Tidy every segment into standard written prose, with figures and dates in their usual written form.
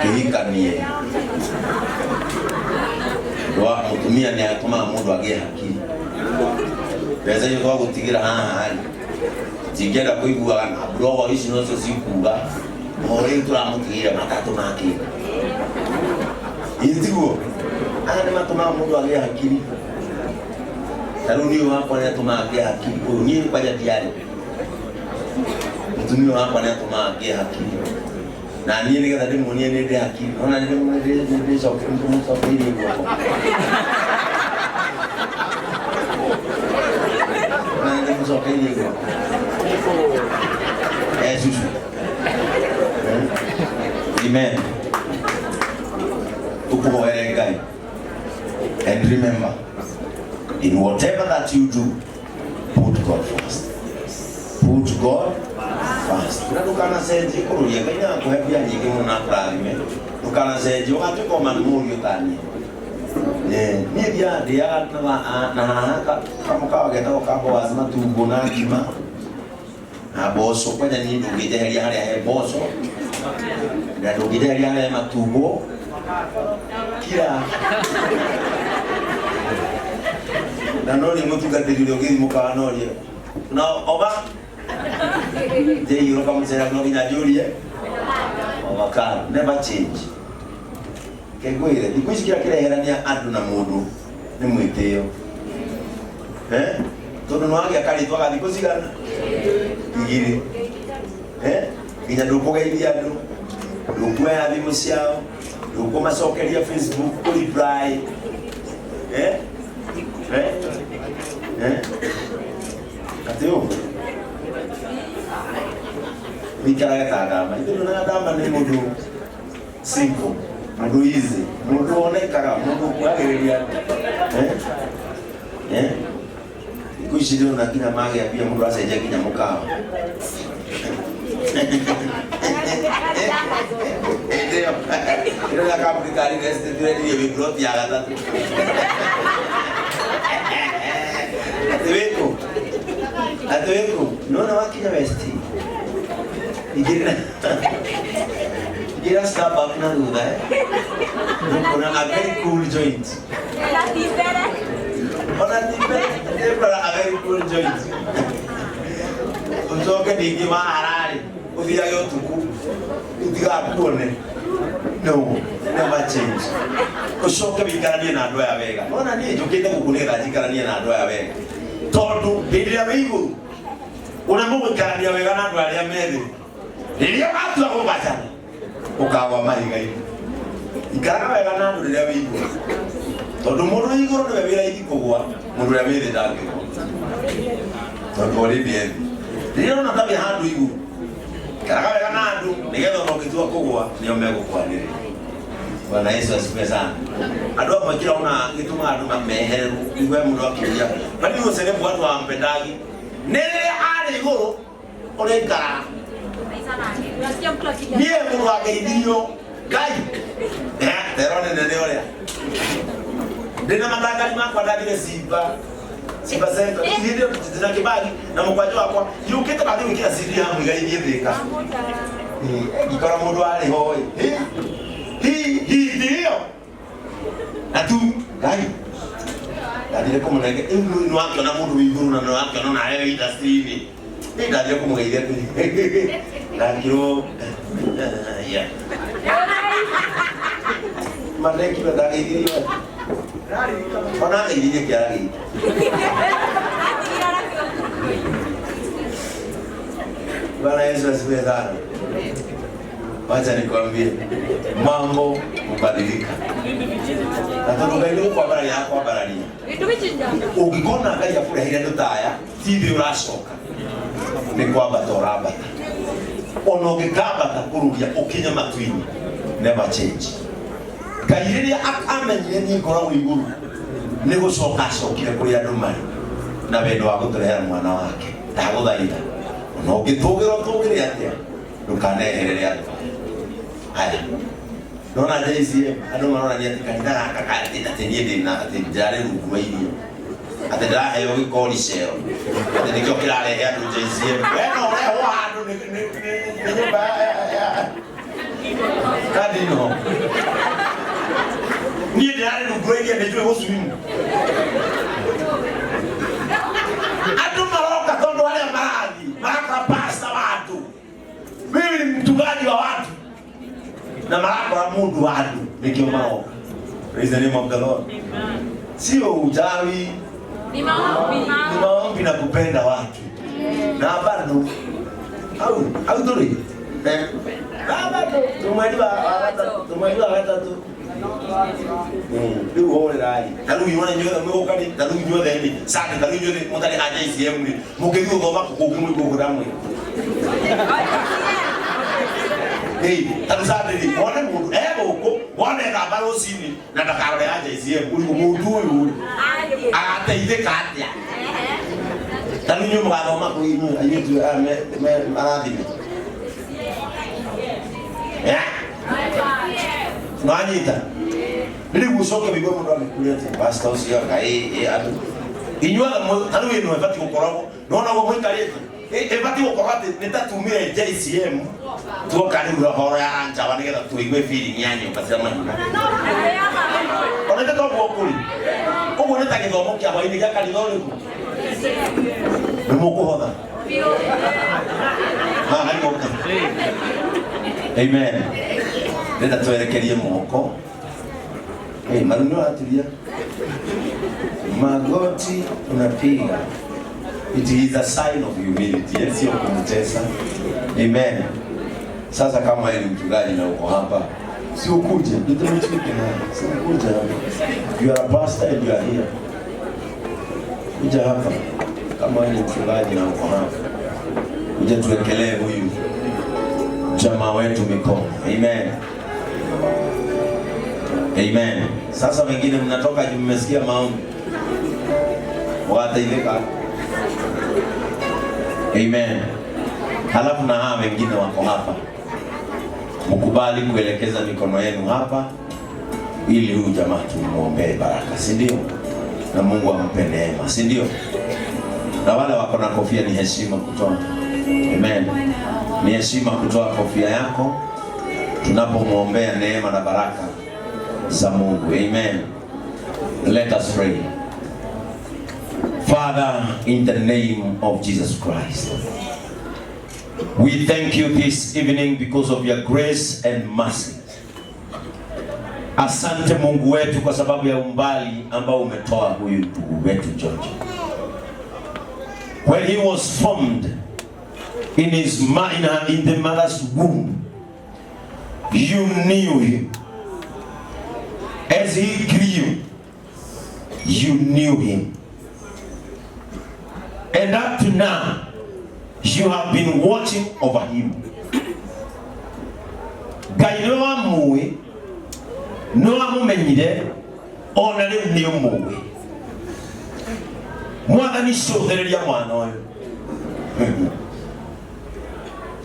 Kĩhikanie wa mũtumia nĩ atũmaga mũndũ agĩe hakiri. Mbeca icio twagũtigĩra haha rĩ, tingĩenda kũiguaga na mburogo ici nocio cikuga o rĩu tũramũtigĩire matatũ ma kĩndũ. Ĩ tiguo? Aya nĩ matũmaga mũndũ agĩe hakiri. Ta rĩu niĩ wakwa nĩ atũmaga ngĩe hakiri. Ũyũ niĩ kwanja ndiarĩ. Mũtumia wakwa nĩ atũmaga ngĩe hakiri. Na niĩ nĩgetha ndĩmuonie nĩ ndĩ hakiri. Ona nĩ ndĩmũcokeirie guoko. Ona nĩ ndĩmũcokeirie guoko. Eh, cucu. Eh? Amen. Tũkũhoere Ngai. And remember, in whatever that you do, put God first. Put God first. Na ndũkanacenjie kũrũria Ngai no akũhe mbia nyingĩ mũno na akũrathime. Ndũkanacenjie ũgatuĩka o mani mũriũ ta niĩ. Eh, niĩ thiaga ndĩaga na haha kamũkawa getagwo ka Boaz matumbo na ngima na mboco. Kwanja niĩ ndũngĩnjeheria harĩa he mboco na ndũngĩnjeheria harĩa he matumbo kira na no nĩ mũtungatĩri ũrĩa ũngĩthiĩ mũkawa norie na oba njĩiyũrũka mũcere no nginya njũrie ovacado. Never change. Kengwĩre thikũ ici kĩrĩa kĩreherania andũ na mũndũ nĩ mwĩtĩo. Eh? Tondũ nĩ wagĩa karĩtwa ga thikũ cigana igĩrĩ. Eh? Nginya ndũkũgeithia andũ, ndũkuoya thimũ ciao, ndũkũmacokeria Facebook kũ reply. Eh? Eh? Eh? Atĩ ũguo wĩikarage ta ndamba. Ithuĩ ndonaga ndamba nĩ mũndũ simple, mũndũ easy, mũndũ wonekaga, mũndũ ũkuhagĩrĩria andũ. Eh? Eh? Thikũ ici ndĩrona nginya magĩa mbia mũndũ acenjia nginya mũkawa. Hĩndĩ ĩyo ndĩrona kambuni ka real estate wendirie wĩ plot ya gatatũ. Atĩ wĩkũ? Atĩ wĩkũ? Nĩwona wakinya West? Ingĩra ingĩra Starbucks na thutha eh? Nĩũkuona a very cool joint. Ona ti mbere, nĩũkuona a very cool joint. Ũcoke ningĩ wa Harare ũthiage ũtukũ ũtigakuone. No, never change. Ũcoke wĩikaranie na andũ aya wega. Nona niĩ njũkĩte gũkũ nĩgetha njikaranie na andũ aya wega. Tondũ hĩndĩ ĩrĩa wĩ igũrũ ũrĩa mũgũikarania wega na andũ arĩa me thĩ, rĩrĩa ũgatua gũbacana ũkagwa mahiga-inĩ. Ikaraga wega na andũ rĩrĩa wĩ igũrũ, tondũ mũndũ wĩ igũrũ nĩwe wĩ raithi kũgwa, mũndũ ũrĩa wĩ thĩ ndangĩgwa, tondũ already e thĩ. Rĩrĩa ũrona ta wĩ handũ igũrũ, ikaraga wega na andũ nĩgetha ona ũngĩtua kũgwa nĩo megũkwanĩrĩra. Bwana Yesu asifiwe sana. Andũ amwe kĩrĩa ona gĩtũmaga andũ mehererwo, igue mũndũ akĩũria, kwani huyo celeb watu hawampendagi? Nĩ rĩrĩa arĩ igũrũ ũrĩa aikaraga. Unasikia mtu akija Niĩ mũndũ wangeithirio Ngai. Eh, tero nene nĩ ũrĩa. Ndĩna matangari makwa ndathire Simba. Simba Center. Hĩndĩ ĩyo ndĩna kĩbagi na mũkwanjũ wakwa. Yũkĩte ndathiĩ gwĩkĩra CD ya Muigai Thika. Ngĩkora mũndũ arĩ ho ĩ. Hi hi ndio. Na tu Ngai. Ndathire kũmũnenge rĩu nĩ wakĩona mũndũ wĩ igũrũ na nĩ wakĩona nawe wĩ industry-inĩ. Nĩ ndathire kũmũgeithia ndakirwo yeah. Mandekirwo ndageithirio ona ngeithirie kĩara gĩkĩ. Bwana Yesu asifiwe sana. Wacha nikwambie mambo hubadilika. Na tondũ Ngai nĩ gũkwambararia akwambararia. Vitu vichinjanga. Ũngĩkona Ngai akũreheire andũ ta aya, ti thĩ ũracoka, nĩ kwambata ũrambata. Ona ũngĩkambata kũrũria ũkinye matu-inĩ, never change. Ngai rĩrĩa amenyire niĩ ngoragwo igũrũ, nĩ gũcoka acokire kũrĩa andũ marĩ na wendo wa gũtũrehera mwana wake. Ndagũthaitha, ona ũngĩtũgĩra ũtũgĩre atĩa, ndũkaneherere andũ aya. Aya, ndona JCM andũ maronania atĩ kanitha gaka atĩ atĩ niĩ ndĩna atĩ ndĩrarĩ rungu rwa irio atĩ ndĩraheo gĩkori cero atĩ nĩkĩo kĩrarehe andũ JCM. We no ũrehwo handũ nĩ nyũmba. Ndinoho niĩ ndĩrarĩ rungu rwa iria nĩ njũĩ gũcwimu. Andũ maroka tondũ arĩa marathiĩ marakora pasta wa andũ, mimi ni mchungaji wa watu, na marakora mũndũ wa andũ nĩkĩo maroka. Praise the name of the Lord. Sio uchawi, Ni maombi. Ni maombi na kupenda watu na bado au au tuli eh na bado tumweri wa gatatu, tumweri wa gatatu. Riu horerai ta riu inyuothe inyuothe mwĩgũka rĩ, ta riu inyuothe rĩ sande, ta riu inyuothe mũtarĩ a JCM rĩ, mũngĩthiĩ gũthoma kũ kũngĩ mũigũgũra mwĩ ta rĩu sande rĩ, wone mũndũ e gũkũ wone thamba rũcinĩ na ndakarore a JCM ũrigũ mũndũ ũyũ rĩ agateithĩka atĩa? Ta rĩu inyuĩ mũgathoma kũ inyuĩ airĩtu aya marathime? Eh? Nwanyita rĩu ũcoke wĩigue mũndũ agĩkũria atĩ pastor ũcio anga ĩ andũ inyuothe ta rĩu ĩno ĩbatiĩ gũkoragwo nona ũguo mũikarĩte ĩbatiĩ gũkorwo atĩ nĩ ta tumire JCM tuoka rĩu horo ya njawa nĩgetha tũigue feeling ya nyũmba cia mahiga. Ona ithe toguo kũrĩ ũguo nĩ ta gĩthomo kĩa hwainĩ gĩa kanitha ũrĩkũ nĩ mũkũhotha haha imoka. Amen. Ndĩrenda twerekerie moko. Hey, maru nĩ ũraturia magoti unapiga. It is a sign of humility, eh? Sio kumtesa. Amen. Sasa kama wewe ni mchungaji na uko hapa, si ukuje, nitamchuki na si ukuje hapa. You are a pastor and you are here. Kuja hapa kama wewe ni mchungaji na uko hapa, kuja tuwekelee huyu jamaa wetu mikono. Amen. Amen. Sasa wengine mnatoka juu mmesikia maombi. Wataileka. Amen. Halafu na hawa wengine wako hapa, mkubali kuelekeza mikono yenu hapa ili huyu jamaa tumuombee baraka, si ndio? Na Mungu ampe neema, si ndio? Na wale wako na kofia ni heshima kutoa. Amen. Ni heshima kutoa kofia yako tunapomwombea neema na baraka za Mungu. Amen. Let us pray. Father, in the name of Jesus Christ, we thank you this evening because of your grace and mercy. Asante Mungu wetu kwa sababu ya umbali ambao umetoa huyu ndugu wetu George. When he was formed in his in, her, in the mother's womb, you knew him. As he grew, you knew him. And up to now, you have been watching over him. Ngai nĩwe wamũĩ, nĩwe wamũmenyire, ona rĩu nĩ ũmũĩ. Mwathani cũthĩrĩria mwana ũyũ.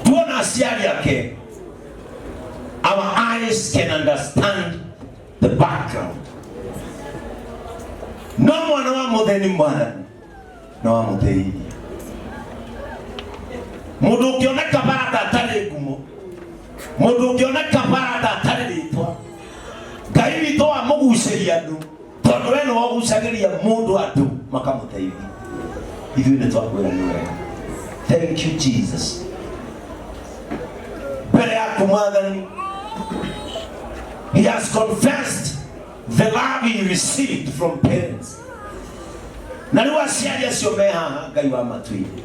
Tuona aciari ake, our eyes can understand the background. No mwana wa mũtheni Mwathani no wamũteithia. Mũndũ ũngĩoneka bara ta atarĩ ngumo, mũndũ ũngĩoneka bara ta atarĩ rĩtwa, Ngai witũ wamũgucĩria andũ, tondũ we nĩwe ũgucagĩria mũndũ andũ makamũteithia. Ithuĩ nĩ twakwĩra nĩ wega. Thank you, Jesus. Mbere yaku Mwathani, he has confessed the love he received from parents. Na rĩu aciari acio me haha, Ngai wa matu-inĩ,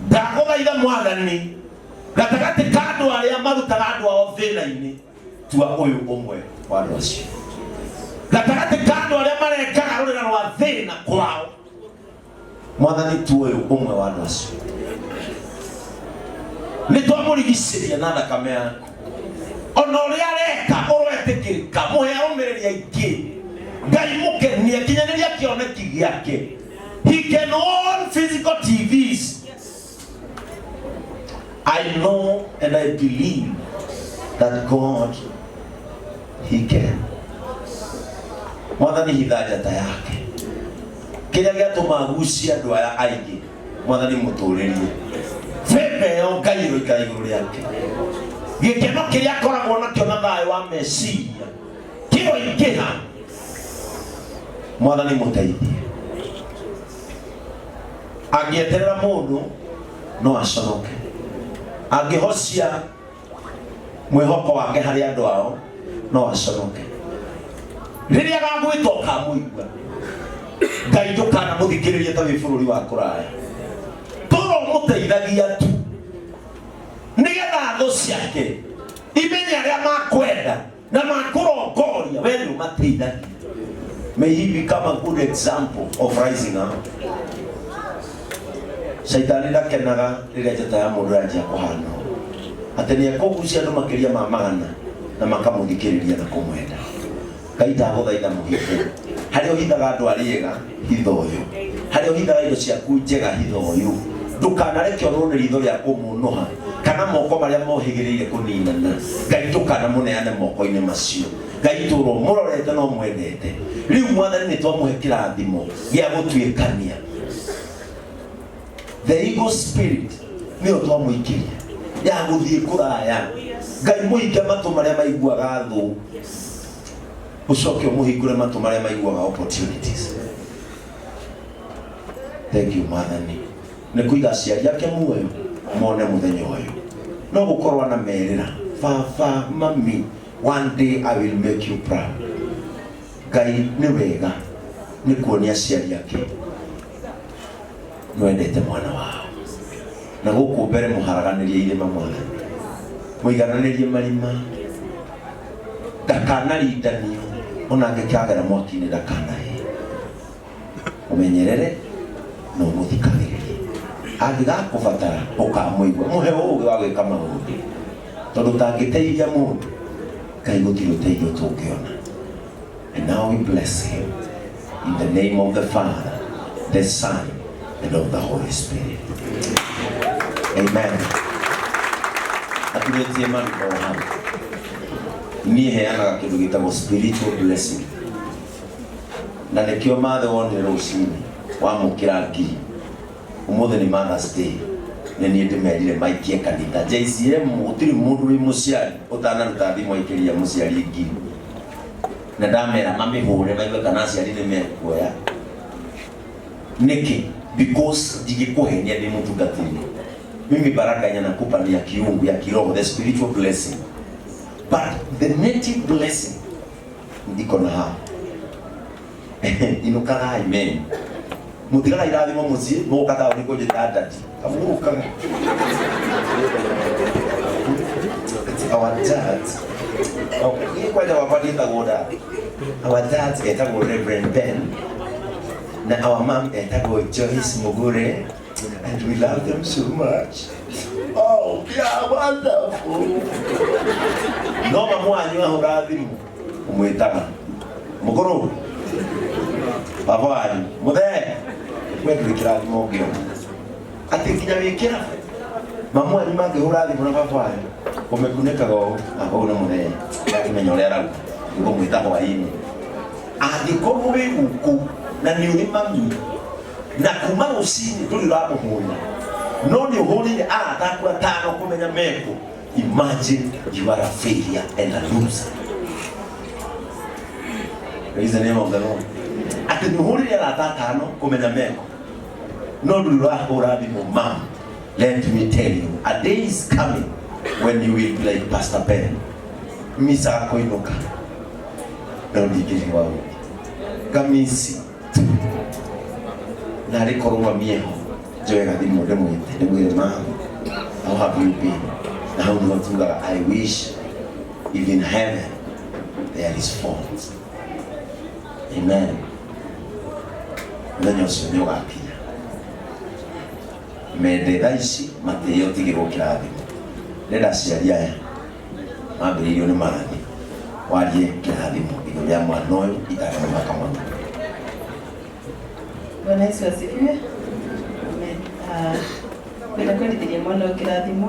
ndagũthaitha Mwathani, gatagatĩ ka andũ arĩa marutaga andũ ao thĩna-inĩ, tua ũyũ ũmwe wa andũ acio. Gatagatĩ ka andũ arĩa marekaga rũrĩra rwa thĩna kwao, Mwathani tua ũyũ ũmwe wa andũ acio. Nĩ twamũrigicĩria na thakame yaku. Ona ũrĩa areka ũroetĩkĩrĩka, mũhe arũmĩrĩri aingĩ. Ngai mũkenie, kinyanĩria kĩoneki gĩake. He can own physical TVs. I know and I believe that God, he can. Mwathani hitha njata yake. Kĩrĩa gĩatũma agucie andũ aya aingĩ, Mwathani mũtũrĩrie. Bebe ĩyo Ngai ĩroikara igũrũ rĩake. Gĩkeno kĩrĩa akoragwo nakĩo na thayũ wa meciria kĩroingĩha. Mwathani mũteithie. Angĩeterera mũndũ no aconoke, angĩhocia mwĩhoko wake harĩ andũ ao no aconoke. Rĩrĩa agagwĩta ũkamũigua. Ngai ndũkanamũthikĩrĩrie ta wĩ bũrũri wa kũraya, tũra ũmũteithagia tu nĩgetha thũ ciake imenye arĩa makwenda na makũrongoria, we nĩ ũmateithagia. May he become a good example of rising up. Caitani ndakenaga rĩrĩa njata ya mũndũ yanjia kũhana ũũ, atĩ nĩ ekũgucia andũ makĩria ma magana na makamũthikĩrĩria na kũmwenda. Ngai ndagũthaitha mũhithe harĩa ũhithaga andũ arĩa ega, hitha ũyũ. Harĩa ũhithaga indo ciaku njega, hitha ũyũ. Ndũkanareke onwo nĩ ritho rĩa kũmũnũha kana moko marĩa mohĩgĩrĩire kũninana. Ngai ndũkanamũneane moko-inĩ macio. Ngai tũra ũmũrorete na ũmwendete. Rĩu Mwathani nĩ twamũhe kĩrathimo gĩa gũtuĩkania. The eagle spirit nĩyo twamũikĩria ya gũthiĩ kũraya. Ngai mũhinge matũ marĩa maiguaga thũ, ũcoke ũmũhingũre matũ marĩa maiguaga opportunities. Thank you Mwathani nĩ kũiga aciari ake muoyo mone mũthenya ũyũ. No gũkorwo anamerĩra, baba, mami, one day I will make you proud. Ngai nĩ wega nĩ kuonia aciari ake nĩwendete mwana wao. Na gũkũ mbere mũharaganĩrie irĩma, Mwathani mũigananĩrie marima, ndakanarindanio ona angĩkagera mwaki-inĩ ndakanahĩe. Ũmenyerere na ũmũthikagĩrĩrie, angĩgakũbatara ũkamũigua. Mũhe ũũgĩ wa gwĩka maũndũ, tondũ ũtangĩteithia mũndũ, Ngai gũtirĩ ũteithio tũngĩona. And now we bless him in the name of the Father, the Son, and of the Holy Spirit. Amen. Aturĩtie maru o hau. Niĩ heanaga kĩndũ gĩtagwo spiritual blessing, na nĩkĩo mathe wonire rũcinĩ wamũkĩra ngiri. Ũmũthĩ nĩ Mother's Day, nĩ niĩ ndĩmerire maikie kanitha JCM. Gũtirĩ mũndũ wĩ mũciari ũtanaruta thimũ aikĩria mũciari ngiri, na ndamera mamĩhũre maigue kana aciari nĩ mekuoya. Nĩkĩ? Because ndingĩkũhenia, ndĩ mũtungatĩri. Mimi baraka yenye nakupa ni ya kiungu, ya kiroho, the spiritual blessing, but the native blessing iko na hao. Inũkaga, amen. Mũtigaga irathimo mũciĩ, mũgũka taũni kũnjĩta daddy. Kamũgũkaga. It's our dad. Oh, niĩ kwanja gwakwa ndiĩtagwo dad. Our dad etagwo Reverend Ben na our mom etagwo Joyce Mugure, and we love them so much. Oh, yeah, wonderful. No mamu wanyu ahũra thimũ ũmwĩtaga mũkũrũ, baba wanyu mũthee, we ndũrĩ kĩrathimo ũngĩona atĩ nginya wĩkĩra. Mamu wanyu mangĩhũra thimũ na baba wanyu, ũmĩkunĩkaga ũũ akorwo nĩ mũthee, ndakĩmenya ũrĩa arauga, nĩkũmwĩta hwaĩ-inĩ. Angĩkorwo wĩ gũkũ na nĩ ũrĩ mami na kuma rũcinĩ ndũrĩ ũramũhũrĩra, no nĩ ũhũrĩire arata aku atano kũmenya meko, imagine you are a failure and a loser. Praise the name of the Lord. Atĩ nĩ ũhũrĩire arata atano kũmenya meko, no ndũrĩ ũrahũra thimũ mam. Let me tell you, a day is coming when you will be like Pastor Ben. Misa kũinũka no ndingĩrĩ wa ũngĩ ngamisi tu narĩ korwo mami eho, njoe gathimũ ndĩmwĩte ndĩmwĩre, "Mam, how have you been?" Na hau nĩho tugaga, "I wish if in heaven there is phones." Amen. Mũthenya ũcio nĩ ũgakinya. Mende thaa ici matĩye ũtigĩrwo kĩrathimo. Ndĩrenda aciari aya mambĩrĩirio nĩ mathi warie kĩrathimo igũrũ rĩa mwana ũyũ itanamũhaka mwana. Bwana Yesu asifiwe. Amen. Kwenda kwendithĩria mwana ũyũ kĩrathimo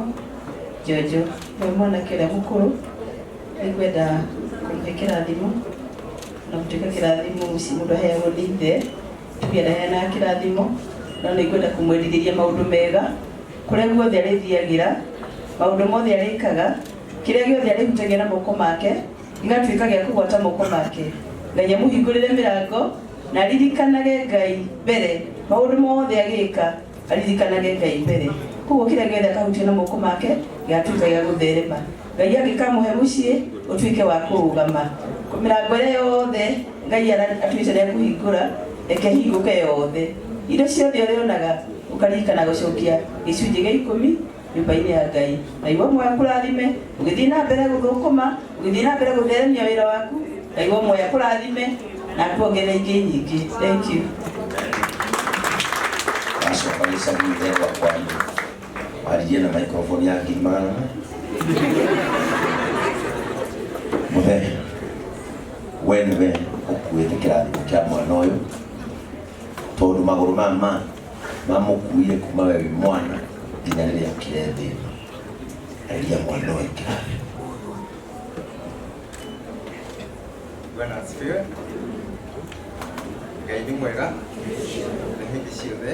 Jojo, nĩwe mwanake ũrĩa mũkũrũ, nĩngwenda kũmũhe kĩrathimo na gũtuĩka kĩrathimo mũciĩ mũndũ aheagwo nĩ ithe, tuge ndaheanaga kĩrathimo, no nĩngwenda kũmwendithĩria maũndũ mega kũrĩa guothe arĩthiagĩra, maũndũ mothe arĩkaga. Kĩrĩa gĩothe arĩhutagia na moko make gĩgatuĩka gĩa kũgwata moko make. Ngai amũhingũrĩre mĩrango na aririkanage Ngai mbere maũndũ mothe agĩka, aririkanage Ngai mbere. Koguo kĩrĩa gĩothe akahutia na moko make gĩgatuĩka gĩa gũtherema. Ngai angĩkamũhe mũciĩ ũtuĩke wa kũrũgama. Mĩrango ĩrĩa yothe Ngai atuĩte nĩ ekũhingũra, reke ĩhingũke yothe. Indo ciothe ũrĩonaga ũkaririkana gũcokia gĩcunjĩ gĩa ikũmi nyũmba-inĩ ya Ngai. Ngai wa muoyo akũrathime, ũgĩthiĩ na mbere gũthũkũma, ũgĩthiĩ na mbere gũtheremia wĩra waku. Ngai wa muoyo akũrathime na akuongerere ingĩ nyingĩ. Thank you. Wacoka gĩcagi-inĩ gwakwa waririe na microphone ya 400,000. Mũthee, we nĩwe ũkuĩte kĩrathimo kĩa mwana ũyũ, tondũ magũrũ maya mamũkuire kuma we wĩ mwana nginya rĩrĩa okire thĩ ĩno. Arĩria mwana ũyũ kĩrathimo. Bwana asifiwe. Ngai nĩ mwega na hĩndĩ ciothe.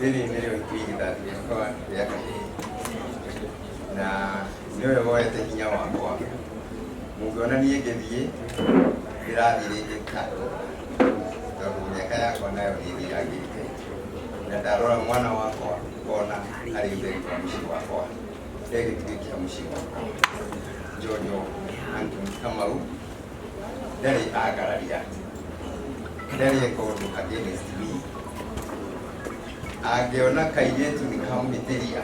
Rĩrĩ nĩrĩo irigithathi rĩakwa rĩa kahĩĩ na nĩwe woete hinya wakwa. Mũngĩona niĩ ngĩthiĩ, ndĩrathiĩ rĩngĩ ta tondũ mĩaka yakwa nayo nĩ ĩthirangĩte, na ndarora mwana wakwa ngona arĩ ũtheri wa mũciĩ wakwa, e gĩtugĩ kĩa mũciĩ wakwa. Njonjo Anthony Kamau ndarĩ angararia, ndarĩ eka ũndũ against me. Angĩona kairĩtu nĩ kamũhĩtĩria,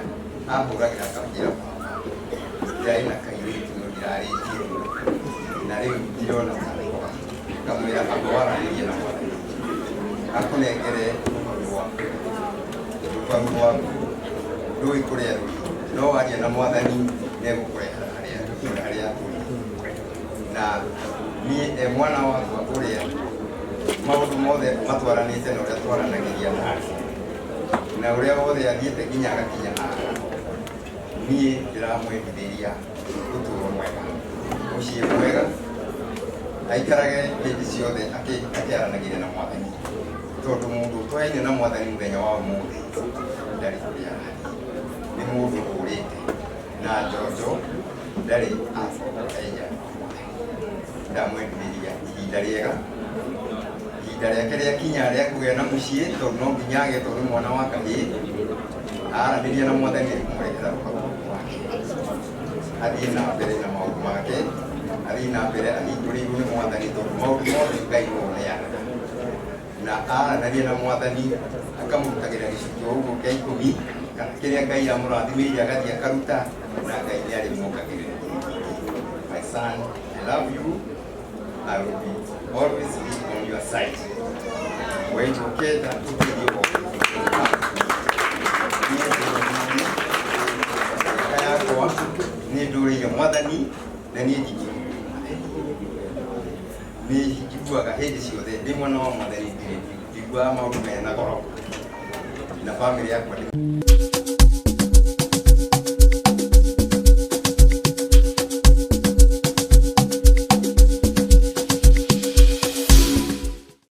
ahũragĩra akanjĩra baba, ndirarĩ na kairĩtu no ndirarĩtie na rĩu ndirona tarĩkwa. Ngamwĩra amba waranĩrie na mwathani akũnengere rũbaru rwaku. Rũbaru rwaku ndũĩ kũrĩa rũrĩ, no waria na mwathani nĩegũkũrehera harĩa ũrĩ. Na niĩ e mwana wakwa ũrĩa maũndũ mothe matwaranĩte na ũrĩa twaranagĩria nake na ũrĩa wothe athiĩte nginya agakinya haha, niĩ ndĩramwendithĩria ũtũũro mwega, mũciĩ mwega, aikarage hĩndĩ ciothe akĩaranagĩria na mwathani, tondũ mũndũ ũtwaine na mwathani mũthenya wa ũmũthĩ ndarĩ kũrĩa arathiĩ, nĩ mũndũ ũrĩte. Na Njonjo ndarĩ acoka enja mwathani. Ndamwendithĩria ihinda rĩega, ihinda rĩake rĩakinya rĩa kũgĩa na mũciĩ, tondũ no nginya agĩe, tondũ nĩ mwana wa kahĩĩ. Aranĩria na mwathani nĩekũmũrehera rũbaru rwake, athiĩ na mbere na maũndũ make, athiĩ na mbere ahingũrĩirwo nĩ mwathani, tondũ maũndũ mothe Ngai nĩwe ũneanaga. Na aranĩria na mwathani akamũrutagĩra gĩcunjĩ o ũguo kĩa ikũmi kana kĩrĩa Ngai amũrathimĩire agathiĩ akaruta, na Ngai nĩ arĩmuongagĩrĩra nyingĩ. My son, I love you. I will be always be on your side. Waigua ũkĩenda ũteithio mĩaka yakwa nĩ ndũrĩire mwathani na niĩ nĩ njiguaga hĩndĩ ciothe ndĩ mwana wa mwathani, ndirĩ ndiguaga maũndũ mena goro na bamĩrĩ yakwa.